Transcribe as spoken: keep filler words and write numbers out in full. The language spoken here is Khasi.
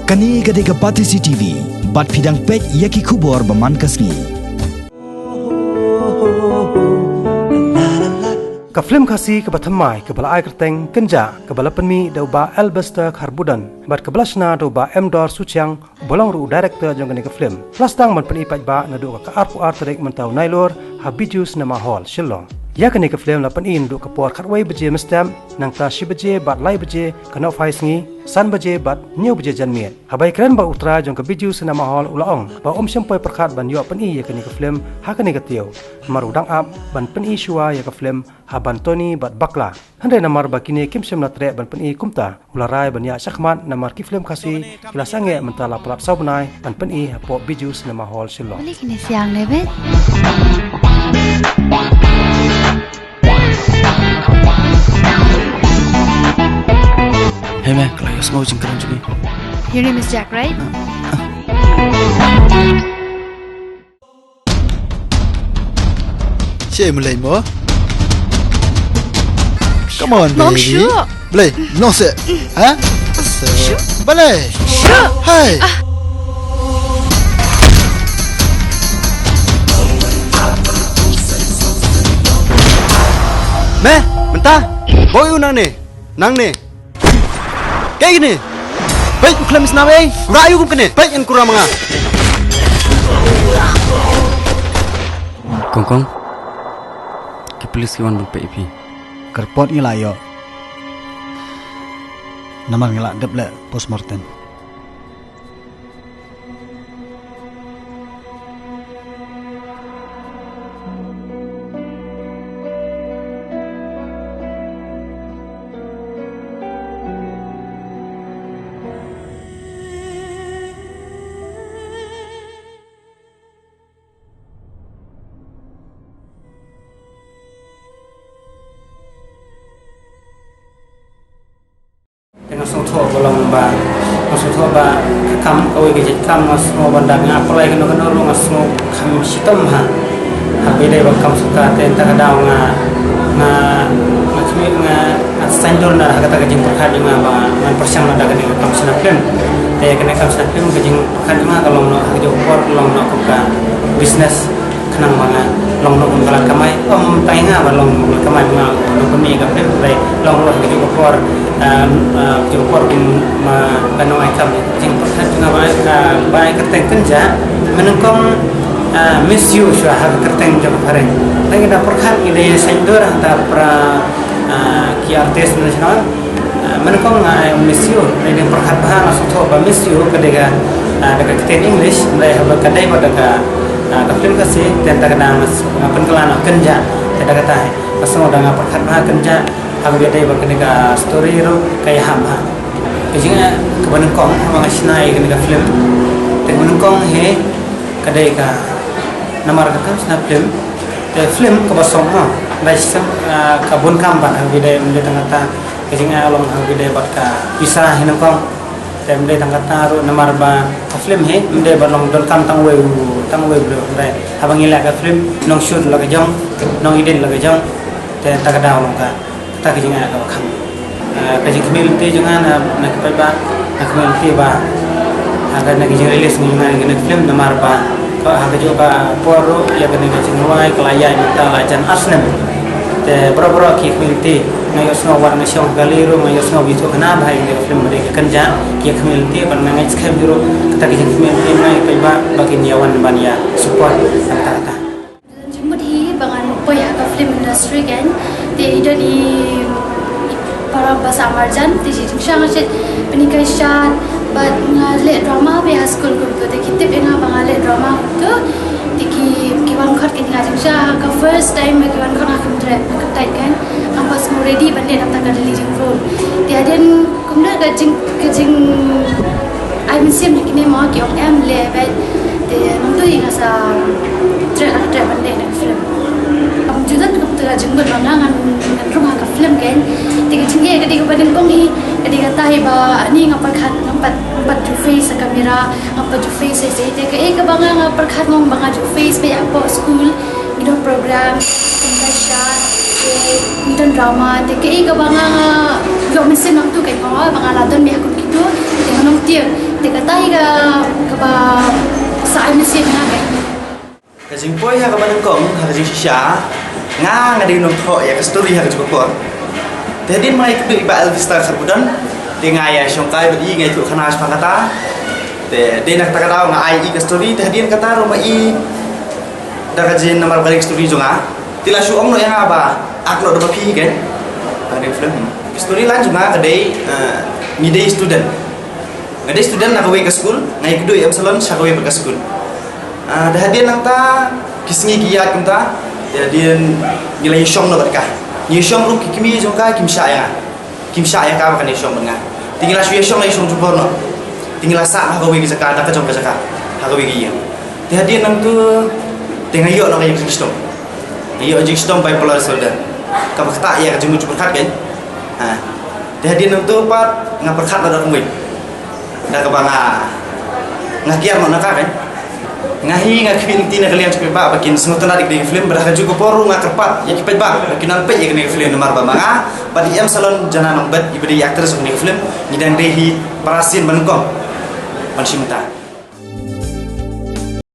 Kane ka dei ka Batesi T V, bad phi dang peit ïa ki khubor ba man ka sngi. Ka film Khasi kaba thymmai kaba la ai kyrteng Kynjah, kaba la pynmih da u Bah Elbester Kharbudon bad kaba la shna da u Bah Emdor Suchiang, uba long ruh u director jong kane ka film. La sdang ban pyni paidbah naduh ka arphew ar tarik mynta u Nailur ha Bijou Cinema Hall, Shillong. Ïa kane ka film la pyni naduh ka por khatwei baje mynstep, nangta shi baje bad lai baje ka nohphai sngi, san baje bad hynñiew baje janmiet. Haba ïakren bad u trai jong ka Bijou Cinema Hall u la ong ba um shym poi pyrkhat ban ïoh pyni ïa kane ka film ha kane ka taïew, namar u dang ap ban pyni shuwa ïa ka film ha Bantoni bad Bakla. Hynrei namar ba kine kim shym la treh ban pyni kumta, u la rai ban ïaid shakhmat namar ki film Khasi ki la sangeh mynta la palat saw bnai ban pyni hapoh Bijou Cinema Hall, Shillong. Balei kine siang ne bet? Hey me, ka la ïohsngew jingkren jong ngi. Your name is Jack, right? Che mulai mo. Come on, Nong baby. Shu. Balei, nong se. Ha? Shu. Balei. Shu. Hai. Ah. Me, mynta. Boi u nang ne. Nang ne. Kaei kane? Peit, u khlem isnam ei. Rah ïa u kum kane. Peit, yn kura ma nga. Kong kong. Ki police ki wan ban peit ïa phi. Ka report ngi la ïoh. Namar ngi la dep leh postmortem. Te nga sngewthuh ba long ba, nga sngewthuh ba ka kam kawei ka jait kam, nga sngewthuh ba ynda nga apply kano kano ruh nga sngewkham shitom ha. Haba ïadei bad kam sorkar te mynta ka daw nga, nga, nga khmih, nga, nga saiñdur na ha kata ka jingpyrkhat jong nga ba ngan pyrshang na da kane ka kam shna film. Te kane ka kam shna film ka jingpyrkhat jong nga ka long noh ha kajuh ka por, ka long noh kum ka business. Khnang ba nga long noh kum ka lad kamai, ym tang ïa nga ba long kum ka lad kamai, ba nga long kum ka film, hynrei long ruh ha kajuh ka por, ah, ah, kajuh ka por kum ma ka nong ai kam. Jingpyrkhat jong nga ba, ah, ba ai kyrteng Kynjah, mynnyngkong, ah, miss you shuwa ha ka kyrteng jong ka phareng. Hynrei ngi da pyrkhat, ngi da saiñdur hangta para, ah, ki artist mynta shnong. Ah, mynnyngkong nga ai miss you, hynrei dang pyrkhat bha, nga sngewthuh ba miss you ka dei ka, ah, da ka ktien English, hynrei haba ka dei bad da ka, ah, ka film Khasi, te mynta ka dang nga pynkylla noh Kynjah, te da kata hi. Nga sngew da nga pyrkhat bha Kynjah, haba ka dei bad kane ka story ruh ka ïahap bha. Ka jingeh kaba nyngkong haba nga shna ïa kane ka film, te kaba nyngkong hi ka dei ka namar ka kam shna film, te film kaba song mo, dei shisien, ah, ka bun kam bad haba ïadei, ym dei tang kata. Ka jingeh long haba ïadei bad ka pisa hi nyngkong. Te ym dei tang kata ruh namar ba ka film hi ym dei ba long donkam tang uwei u, tang uwei u briew, hynrei haba ngi leh ka film nong shoot la ka jong, nong edit la ka jong. Te mynta ka daw long ka, kata ka jingeh kaba kham. Ah, ka jingkhmih lynti jong nga na, na ki paidbah, nga khmih lynti ba ha kane ka jingrelease jong nga ïa kane ka film namar ba ka, ha kajuh ka por ruh ïa kane ka jingrwai ka la ïaid mynta la jan ar snem. Te baroh baroh ki khmih lynti, nga ïohsngew wat nga shong kali ruh nga ïohsngew ba ïathuh khana bha ïa kane ka film ba dei ka Kynjah, ki khmih lynti bad nga ngeit skhem ruh kata ka jingkhmih lynti na ïa ki paidbah ba kin ïa wan ban ïa support na kata kata. Jingmut hi ba ngan poi ha ka film industry kan, te i don i para ba sa marjan, te shi jingshisha nga shet pynhikai shat, bad nga leh drama ba ha skul kumto, te ki tip ïa nga ba nga leh drama kumto, te ki, ki wan khot ki nga jingshisha, ka first time ba ki wan khot nga kyntreh, nga kyntait kan, nga pas mo ready ban leh nangta ka leading role. Te hadien kumne ka jing, ka jing ai mynsiem ïa kine mo ki ong em leh bad. Te nangtu hi nga sa treh, nga treh ban leh na ka film. Ym ju don kumta ka jingmut ba nga ngan, ngan rung ha ka film kan. Te ka jingeh ka dei kaba nyngkong hi, ka dei kata hi ba ani nga pyrkhat ngam pat, ngam pat ju face ha camera, ngam pat ju face hi, te kaei kaba nga, nga pyrkhat ngong ba nga ju face ba ïa hapoh skul. Ngi don program, ngi don sha, te ngi don drama, te kaei kaba nga, nga ïoh mynsiem nangtu ka ong ba nga la don beit ha kum kito, te nga nang tieng, Te kata hi ka kaba sa ai message na ka. Ka jingpoi ha kaba nyngkong ha ka jingshisha, nga nga dei nongthoh ïa ka story ha ka jingpoi. Te hadien ma nga ïakynduh i Bah Elvis Star Kharbudon, te nga ïa shongkai bad i, nga ïathuh khana shaphang kata. Te dei na kata ka daw nga ai i ka story, te hadien kata ruh ma i da ka jin namar ba ka dei ka story jong nga. Te la shu ong noh ïa nga ba ak noh da ma phi hi kein. Ba ka dei film. Story line jong nga ka dei, eh, ngi dei student. Nga dei student na kawei ka skul, nga ïakynduh ïa i Em Salon sha kawei pat ka skul. Ah, te hadien nangta ki sngi ki ïaid kumta, te hadien ngi la ïashong noh bad ka. Ngi ïashong ruh ki kmie jong ka kim shah ïa nga. Kim shah ïa ka ba kan ïashong bad nga. Te ngi la shu ïashong la ïashong jubor noh. Te ngi la sah ha kawei ka jaka, da ka jong ka jaka, ha kawei ka ïing. Te hadien nangta te nga ïoh noh ka ïing jingshitom. Nga ïoh jingshitom bipolar disorder. Kaba ktah ïa ka jingmut jingpyrkhat kein. Ha. Te hadien nangta pat nga pyrkhat noh da ka mut. Da kaba nga, nga kiar noh na ka kein. Nga hi nga khmih lynti na ka liang jong ki paidbah ba kin sngewtynnat ïa kane ka film, bad ha kajuh ka por ruh nga kyrpad ïa ki paidbah ba kin nang peit ïa kane ka film namar ba ma nga bad i Em Salon Jana Nongbet iba dei i actress jong kane ka film, ngi dang dei hi para sien ba nyngkong ban shim bynta.